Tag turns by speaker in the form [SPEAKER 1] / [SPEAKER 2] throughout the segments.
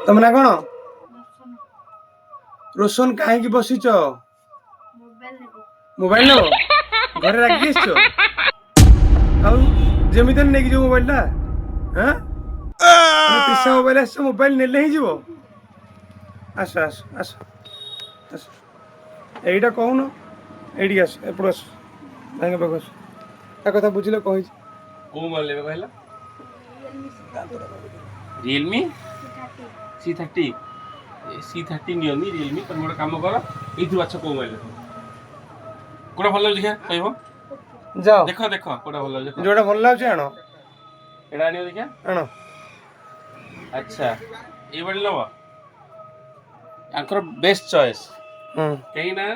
[SPEAKER 1] ତମ ନା କଣ? ରୋଶନ। କାହିଁକି ବସିଛ? ମୋବାଇଲ ନେବ? ଘରେ ରାଗିକି ଆସିଛ? ଆଉ ଯେମିତି ହେଲେ ନେଇକି ଯିବ ମୋବାଇଲଟା। ହଁ, ତ୍ରିଶା ମୋବାଇଲ ଆସିଛ, ମୋବାଇଲ ନେଲେ ହିଁ ଯିବ। ଆସ ଆସ ଆସ ଆସ, ଏଇଟା କହୁନ। ଏଇଠିକି ଆସ, ଏପଟୁ ଆସ, ଭାଇଙ୍କ ପାଖକୁ ଆସ। ତା କଥା ବୁଝିଲେ କହିଛି।
[SPEAKER 2] କୋଉ ମୋବାଇଲ ନେବେ କହିଲ? Realme C30। C30 ନିଅନି, ରିଏଲମି। ତମେ ଗୋଟେ କାମ କର, ଏଇଥିରୁ ବାଛ କୋଉ ମୋବାଇଲ। ଦେଖ କୋଉଟା ଭଲ ଲାଗୁଛି, ଦେଖିଆ କହିବ।
[SPEAKER 1] ଯାଅ।
[SPEAKER 2] ଦେଖ ଦେଖ, କୋଉଟା ଭଲ ଲାଗୁଛି ଦେଖ।
[SPEAKER 1] ଯୋଉଟା ଭଲ ଲାଗୁଛି ଆଣ।
[SPEAKER 2] ଏଇଟା ଆଣିବ, ଦେଖିଆ।
[SPEAKER 1] ଆଣ।
[SPEAKER 2] ଆଚ୍ଛା, ଏଇଭଳି ନବ। ୟାଙ୍କର ବେଷ୍ଟ ଚଏସ୍। କାହିଁକି ନା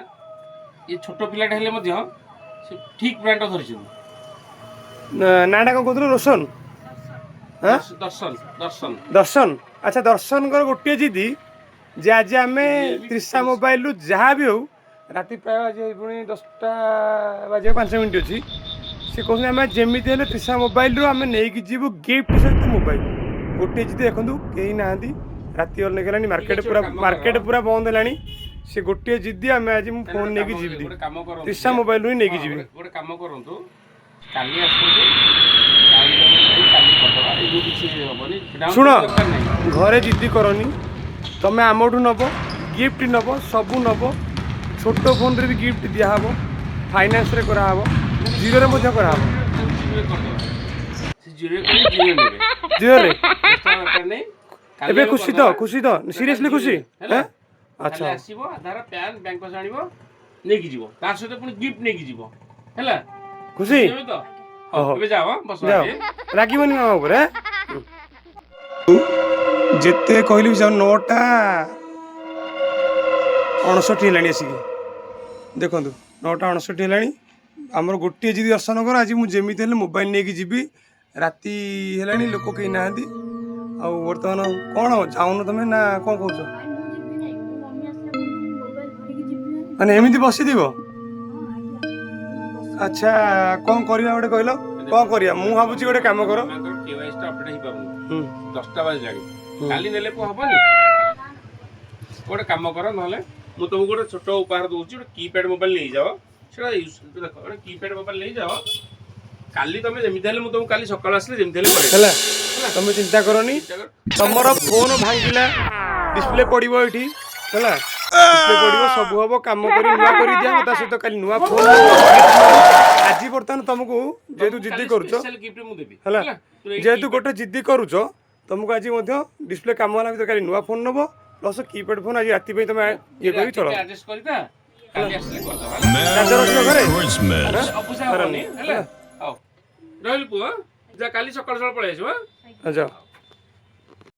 [SPEAKER 2] ଏ ଛୋଟ ପିଲାଟା ହେଲେ ମଧ୍ୟ ସେ ଠିକ୍ ବ୍ରାଣ୍ଡ ଧରିଛନ୍ତି।
[SPEAKER 1] ନାଁଟା କଣ କହୁଥିଲୁ? ରୋଶନ? ହଁ।
[SPEAKER 2] ଦର୍ଶନ, ଦର୍ଶନ।
[SPEAKER 1] ଦର୍ଶନ। ଆଚ୍ଛା, ଦର୍ଶନଙ୍କର ଗୋଟିଏ ଜିଦି ଯେ ଆଜି ଆମେ ତ୍ରିଶା ମୋବାଇଲରୁ ଯାହା ବି ହଉ, ରାତି ପ୍ରାୟ ଆଜି ପୁଣି 10ଟା ବାଜିବାକୁ 5 ମିନିଟ୍ ଅଛି, ସେ କହୁଛନ୍ତି ଆମେ ଯେମିତି ହେଲେ ତ୍ରିଶା ମୋବାଇଲରୁ ଆମେ ନେଇକି ଯିବୁ ଗିଫ୍ଟ ସହିତ ମୋବାଇଲ। ଗୋଟିଏ ଜିଦି। ଦେଖନ୍ତୁ, କେହି ନାହାନ୍ତି, ରାତି ଅନେକ ହେଲାଣି, ମାର୍କେଟ
[SPEAKER 2] ଅଛି,
[SPEAKER 1] ପୁରା
[SPEAKER 2] ଗୋଟେ କାମ
[SPEAKER 1] ମାର୍କେଟ
[SPEAKER 2] କର।
[SPEAKER 1] ପୁରା ବନ୍ଦ ହେଲାଣି। ସେ ଗୋଟିଏ ଜିଦି, ଆମେ ଆଜି ମୁଁ ଫୋନ୍ ନେଇକି ଯିବି।
[SPEAKER 2] ଗୋଟେ କାମ କରନ୍ତୁ।
[SPEAKER 1] ତ୍ରିଶା ମୋବାଇଲରୁ ହିଁ ନେଇକି
[SPEAKER 2] ହଁ,
[SPEAKER 1] ଯିବି।
[SPEAKER 2] ଗୋଟେ କାମ କରନ୍ତୁ, କାଲି ଆସନ୍ତୁ। କାଲି ତମେ ନେଇ କାଲି କରିଦେବା। ଏଇ ଯୋଉ କିଛି ହବନି down
[SPEAKER 1] ଶୁଣ।
[SPEAKER 2] payment ଦରକାର ନାହିଁ।
[SPEAKER 1] ଘରେ ଜିଦି କରନି। ତମେ ଆମଠୁ ନେବ, ଗିଫ୍ଟ ନେବ, ସବୁ ନେବ। ଛୋଟ ଫୋନ୍ରେ ବି ଗିଫ୍ଟ ଦିଆହେବ, ଫାଇନାନ୍ସରେ କରାହେବ, ଜିରୋରେ ମଧ୍ୟ କରାହେବ।
[SPEAKER 2] ତାକୁ ଜିରୋରେ କରିଦେବା। ସେ ଜିରୋରେ କରି ଜିରୋ ନେବେ।
[SPEAKER 1] ଜିରୋରେ।
[SPEAKER 2] ବ୍ୟସ୍ତ ହେବା ଦରକାର ନାହିଁ। କାଲି
[SPEAKER 1] ଏବେ
[SPEAKER 2] ଆମେ
[SPEAKER 1] ଖୁସି ତ?
[SPEAKER 2] କରିଦେବା।
[SPEAKER 1] ଖୁସି ତ? ସିରିୟସଲି ଖୁସି?
[SPEAKER 2] ହେଲା।
[SPEAKER 1] ହେଁ? ଆଚ୍ଛା।
[SPEAKER 2] କାଲି ଆସିବ, ଆଧାର, ପ୍ୟାନ୍, ବ୍ୟାଙ୍କ ପାସ୍ ଆଣିବ, ନେଇକି ଯିବ। ତା ସହିତ ପୁଣି ଗିଫ୍ଟ ନେଇକି ଯିବ, ହେଲା?
[SPEAKER 1] ଖୁସି?
[SPEAKER 2] ନେବେ ତ? ହଉ।
[SPEAKER 1] ହଉ।
[SPEAKER 2] ଏବେ ଯାଅ, ହଁ, ବସ।
[SPEAKER 1] ଯାଅ।
[SPEAKER 2] ଆଜି।
[SPEAKER 1] ରାଗିବନି ମାମା ଉପରେ, ହେଁ? ଯେତେ କହିଲି ବି ଯାଉ। 9:59 ହେଲାଣି ଆସିକି। ଦେଖନ୍ତୁ, 9:59 ହେଲାଣି। ଆମର ଗୋଟିଏ ଜିଦି ଦର୍ଶନ କର, ଆଜି ମୁଁ ଯେମିତି ହେଲେ ମୋବାଇଲ ନେଇକି ଯିବି। ରାତି ହେଲାଣି, ଲୋକ କେହି ନାହାନ୍ତି। ଆଉ ବର୍ତ୍ତମାନ କ'ଣ ଯାଉନ ତମେ ନା କ'ଣ କହୁଛ? ମାନେ ଏମିତି ବସିଥିବ? ଆଚ୍ଛା, କ'ଣ କରିବା ଗୋଟେ କହିଲ, କ'ଣ କରିବା? ମୁଁ ଭାବୁଛି ଗୋଟେ କାମ କର।
[SPEAKER 2] ମାଙ୍କର କେୱାଇସି ଟା ଅପଡେଟ୍ ହେଇପାରୁନି। 10ଟା ବାଜିଲାଣି। କାଲି ନେଲେ ପୁଅ ହବନି? ଗୋଟେ କାମ କର, ନହେଲେ ମୁଁ ତମକୁ ଗୋଟେ ଛୋଟ ଉପହାର ଦଉଛି। ଗୋଟେ କିପ୍ୟାଡ୍ ମୋବାଇଲ ନେଇଯାଅ। ସେଟା ୟୁଜ୍ ଦେଖ, ଗୋଟେ କିପ୍ୟାଡ୍ ମୋବାଇଲ ନେଇଯାଅ। କାଲି ତମେ ଯେମିତି ହେଲେ, ମୁଁ ତମକୁ କାଲି ସକାଳୁ ଆସିଲେ ଯେମିତି ହେଲେ କରିବି।
[SPEAKER 1] ହେଲା, ତମେ ଚିନ୍ତା କରନି। ତମର ଫୋନ ଭାଙ୍ଗିଲା, ଡିସପ୍ଲେ ପଡ଼ିବ ଏଇଠି, ହେଲା? ଡିସପ୍ଲେ ପଡ଼ିବ, ସବୁ ହବ, କାମ କରି ନୂଆ କରି ଦିଆହବ। ତା ସହିତ କାଲି ନୂଆ ଫୋନ। ଆଜି ବର୍ତ୍ତମାନ ତମକୁ ଯେହେତୁ ଜିଦି କରୁଛ
[SPEAKER 2] ସ୍ପେଶାଲ ଗିଫ୍ଟ ମୁଁ ଦେବି।
[SPEAKER 1] ହେଲା।
[SPEAKER 2] ତୁ ଏଇ
[SPEAKER 1] ଯେହେତୁ ଗୋଟେ ଜିଦି କରୁଛ, ତମକୁ ଆଜି ମଧ୍ୟ ଡିସପ୍ଲେ କାମ ହେଲା ଭିତରେ କାଲି ନୂଆ ଫୋନ ନବ, ପ୍ଲସ୍ କିପ୍ୟାଡ୍ ଫୋନ ଆଜି ରାତି ପାଇଁ ତମେ ଇଏ କରିକି ଚଳ।
[SPEAKER 2] ଆଡଜଷ୍ଟ କରିଥା, କାଲି ଆସିଲେ କରିଦବା, ହେଲା?
[SPEAKER 1] ଚାର୍ଜର ଅଛି ତ ଘରେ?
[SPEAKER 3] Christmas.
[SPEAKER 2] ଅପୂଜା ହବନି, ହେଲା? ହଉ, ରହିଲି ପୁଅ, ଯା, କାଲି ସକାଳୁ ସକାଳୁ ପଳେଇ ଆସିବ, ହଁ?
[SPEAKER 1] ଆଚ୍ଛା।